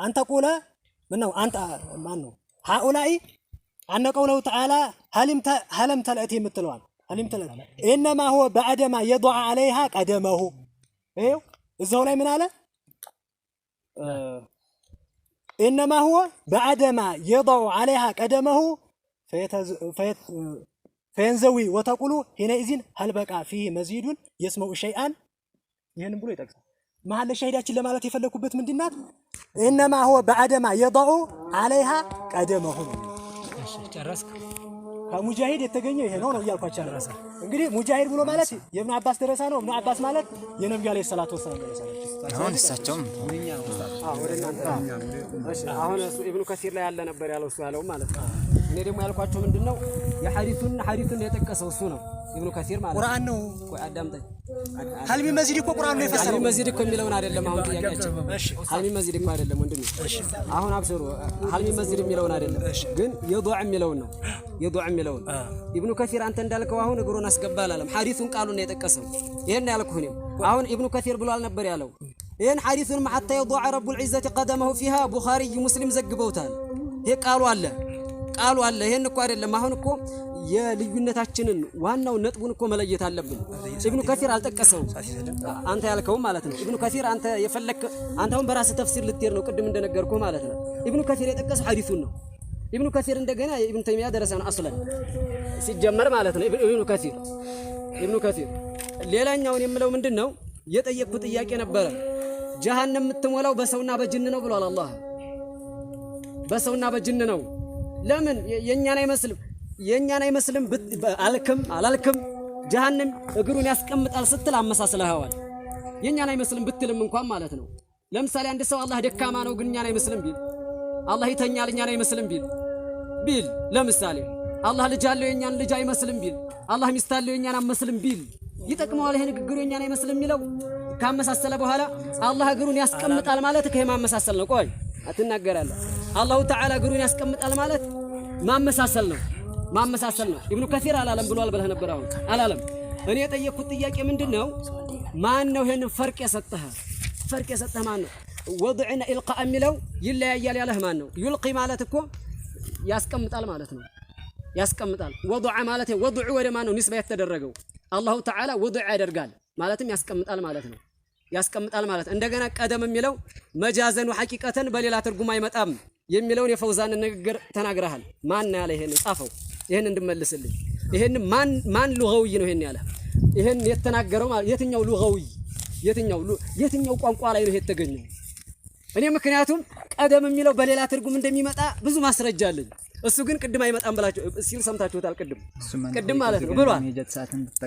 أن تقول من ነው አንተ ማን ነው هؤلاء أن قوله تعالى هل امتلأت የምትለዋል هل امتلأت إنما هو بعدما يضع عليها قدمه ይኸው እዛው ላይ ምን አለ إنما هو بعدما يضع عليها قدمه فينزوي وتقول حينئذ هل بقى فيه مزيد يسمع شيئا ይህንን ብሎ ይጠቅሳል። መሀል ሻሂዳችን ለማለት የፈለኩበት ምንድን ናት? إنما هو بعدما يضع عليها قدمه ነው። ጨረስክ? ከሙጃሂድ የተገኘው ይሄ ነው ነው እያልኳቸው ያለው። እንግዲህ ሙጃሂድ ብሎ ማለት የእብኑ አባስ ደረሳ ነው። እብኑ አባስ ማለት የነብዩ عليه الصلاة والسلام ደረሳ ናቸው። አሁን እሳቸውም እሺ አሁን እሱ ኢብኑ ከሲር ላይ ያለ ነበር ያለው እሱ ያለው ማለት ነው። እኔ ደግሞ ያልኳቸው ምንድነው የሐዲሱን ሐዲሱን የጠቀሰው እሱ ነው ኢብኑ ከሲር ማለት ነው። ቁርአን ነው። ቆይ አዳምጠኝ። هل من مزيد እኮ ቁርአን ነው የፈሰረው። هل من مزيد እኮ የሚለውን አይደለም አሁን ጥያቄያችን። هل من مزيد እኮ አይደለም ወንድሜ። አሁን አብሽሩ هل من مزيد የሚለውን አይደለም ግን يضع የሚለውን ነው። يضع የሚለውን ኢብኑ ከሲር አንተ እንዳልከው አሁን እግሩን አስገባ አላለም። ሐዲሱን ቃሉን ነው የጠቀሰው። ይሄን ያልኩህ እኔም አሁን ኢብኑ ከሲር ብሎ አልነበር ያለው። ይሄን ሐዲሱን حتى يضع رب العزة قدمه فيها ቡኻሪ ሙስሊም ዘግበውታል። ይሄ ቃሉ አለ ቃሉ አለ። ይሄን እኮ አይደለም አሁን እኮ የልዩነታችንን ዋናው ነጥቡን እኮ መለየት አለብን። ኢብኑ ከሲር አልጠቀሰውም አንተ ያልከው ማለት ነው። ኢብኑ ከሲር አንተ የፈለክ አንተ አሁን በራስህ ተፍሲር ልትሄድ ነው፣ ቅድም እንደነገርኩህ ማለት ነው። ኢብኑ ከሲር የጠቀሰው ሐዲሱን ነው። ኢብኑ ከሲር እንደገና የኢብኑ ተይሚያ ደረሰ ነው أصلا ሲጀመር ማለት ነው። ኢብኑ ከሲር ሌላኛውን የምለው ምንድን ነው የጠየቅኩ ጥያቄ ነበረ። ጀሃነም የምትሞላው በሰውና በጅን ነው ብሏል አላህ። በሰውና በጅን ነው። ለምን የኛን አይመስልም? የኛን አይመስልም አልክም አላልክም። ጀሃነም እግሩን ያስቀምጣል ስትል አመሳስለኸዋል። የኛን አይመስልም ብትልም እንኳን ማለት ነው። ለምሳሌ አንድ ሰው አላህ ደካማ ነው ግን እኛን አይመስልም ቢል፣ አላህ ይተኛል እኛን አይመስልም ቢል ለምሳሌ አላህ ልጅ አለው የኛን ልጅ አይመስልም ቢል፣ አላህ ሚስት አለው የኛን አመስልም ቢል ይጠቅመዋል? ይሄ ንግግሩ የኛን አይመስልም የሚለው ካመሳሰለ በኋላ አላህ እግሩን ያስቀምጣል ማለት ከይሄ ማመሳሰል ነው። ቆይ አትናገራለህ። الله تعالى እግሩን ያስቀምጣል ማለት ማመሳሰል ነው፣ ማመሳሰል ነው። ኢብኑ ከሲር አላለም ብሏል ብለህ ነበር። አሁን አላለም። እኔ የጠየቅኩት ጥያቄ ምንድን ነው? ማን ነው ይሄንን فرق የሰጠህ? فرق የሰጠህ ማን ነው? وضع ና إلقاء የሚለው ይለያያል ያለህ ማን ነው? يلقي ማለት እኮ ያስቀምጣል ማለት ነው። ያስቀምጣል። وضع ማለት وضع ወደ ማን ነው نسبة የተደረገው? الله تعالى وضع ያደርጋል ማለትም ያስቀምጣል ማለት ነው። ያስቀምጣል ማለት እንደገና قدم የሚለው مجازا حقيقة በሌላ ትርጉም አይመጣም የሚለውን የፈውዛንን ንግግር ተናግረሃል። ማን ያለ ይሄን ጻፈው፣ ይሄን እንድመልስልኝ። ይሄን ማን لغوي ነው ይሄን ያለ? ይሄን የተናገረው ማለት የትኛው لغوي የትኛው ቋንቋ ላይ ነው ይሄ የተገኘው? እኔ ምክንያቱም قدم የሚለው በሌላ ትርጉም እንደሚመጣ ብዙ ማስረጃ አለኝ። እሱ ግን ቅድም አይመጣም ብላችሁ ሲል ሰምታችሁታል። ቅድም ቅድም ማለት ነው ብሏል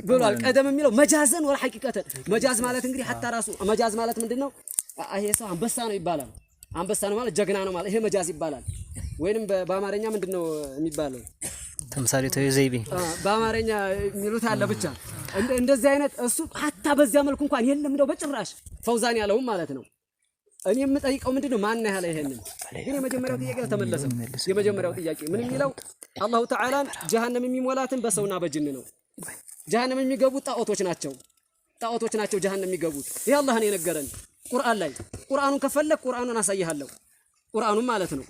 ብሏል። قدم የሚለው مجازا ولا حقيقة። مجاز ማለት እንግዲህ حتى ራሱ مجاز ማለት ምንድነው? ይሄ ሰው አንበሳ ነው ይባላል። አንበሳ ነው ማለት ጀግና ነው ማለት ይሄ مجاز ይባላል። ወይንም በአማርኛ ምንድነው የሚባለው? ተምሳሌታዊ ዘይቤ በአማርኛ የሚሉት አለ። ብቻ እንደዚህ አይነት እሱ حتى በዚያ መልኩ እንኳን የለም እንደው በጭራሽ ፈውዛን ያለውም ማለት ነው። እኔ የምጠይቀው ምንድን ነው? ማን ያለ ይሄንን? ግን የመጀመሪያው ጥያቄ አልተመለሰም። የመጀመሪያው ጥያቄ ምን የሚለው الله تعالى ን ጀሃነም የሚሞላትን በሰውና በጅን ነው። ጀሃነም የሚገቡት ጣዖቶች ናቸው። ጣዖቶች ናቸው ጀሃነም የሚገቡት። ይሄ አላህ ነው የነገረን ቁርአን ላይ። ቁርአኑን ከፈለግ ቁርአኑን አሳይሃለሁ። ቁርአኑን ማለት ነው።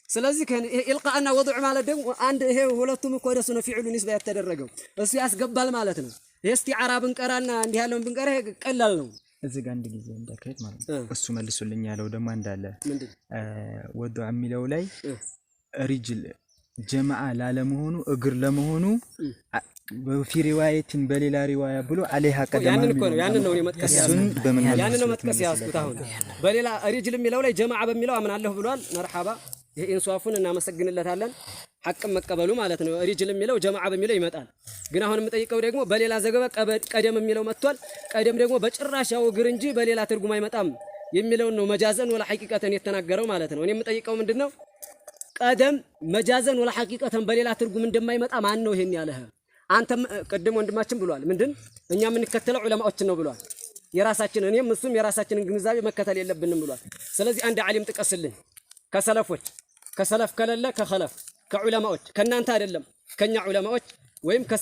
ስለዚህ إلقاء ና وضع ማለት ደግሞ አንድ ይሄ ሁለቱም እኮ ወደሱ ነው فعل ኡ نسبة የተደረገው እሱ ያስገባል ማለት ነው። ይሄ استعارة ብንቀራና እንዲህ ያለውን ብንቀራ ይሄ ቀላል ነው። እዚህ ጋር አንድ ጊዜ እንዳካሄድ ማለት ነው። እሱ መልሱልኝ ያለው ደግሞ አንድ አለ። وضع የሚለው ላይ رجل جماعة ላለመሆኑ እግር ለመሆኑ في رواية በሌላ رواية ብሎ عليها قدم ያንን እኮ ነው ያንን ነው እኔ መጥቀስ ያዝኩት። ያንን ነው መጥቀስ ያዝኩት። አሁን በሌላ رجل የሚለው ላይ جماعة በሚለው አምናለሁ ብሏል። مرحبا ይሄ ኢንሷፉን እናመሰግንለታለን። ሐቅም መቀበሉ ማለት ነው። رجل የሚለው جماعة በሚለው ይመጣል። ግን አሁን የምጠይቀው ደግሞ በሌላ ዘገባ قدم የሚለው መጥቷል። قدم ደግሞ በጭራሽ ያው እግር እንጂ በሌላ ትርጉም አይመጣም የሚለውን ነው مجازا ولا حقيقة የተናገረው ማለት ነው። እኔ የምጠይቀው ምንድነው قدم مجازا ولا حقيقة በሌላ ትርጉም እንደማይመጣ ማን ነው ይሄን ያለህ? አንተም ቅድም ወንድማችን ብሏል። ምንድን እኛ የምንከተለው ዑለማዎችን ነው ብሏል። የራሳችን እኔም እሱም የራሳችንን ግንዛቤ መከተል የለብንም ብሏል። ስለዚህ አንድ ዓሊም ጥቀስልኝ ከሰለፎች ከሰለፍ ከሌለ ከኸለፍ ከዑለማዎች ከእናንተ አይደለም ከኛ ዑለማዎች ወይም ከ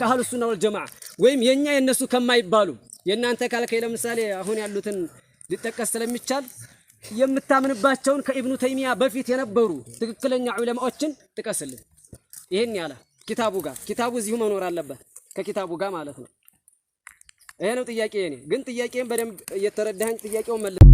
أهل السنة والجماعة ወይም የኛ የነሱ ከማይባሉ የእናንተ ካልከኝ ለምሳሌ አሁን ያሉትን ሊጠቀስ ስለሚቻል የምታምንባቸውን ከኢብኑ ተይሚያ በፊት የነበሩ ትክክለኛ ዑለማዎችን ጥቀስልን። ይሄን ያለ ኪታቡ ጋር ኪታቡ እዚሁ መኖር አለበት ከኪታቡ ጋር ማለት ነው። ይሄ ነው ጥያቄ የኔ። ግን ጥያቄን በደንብ እየተረዳኸኝ ጥያቄውን መልስ።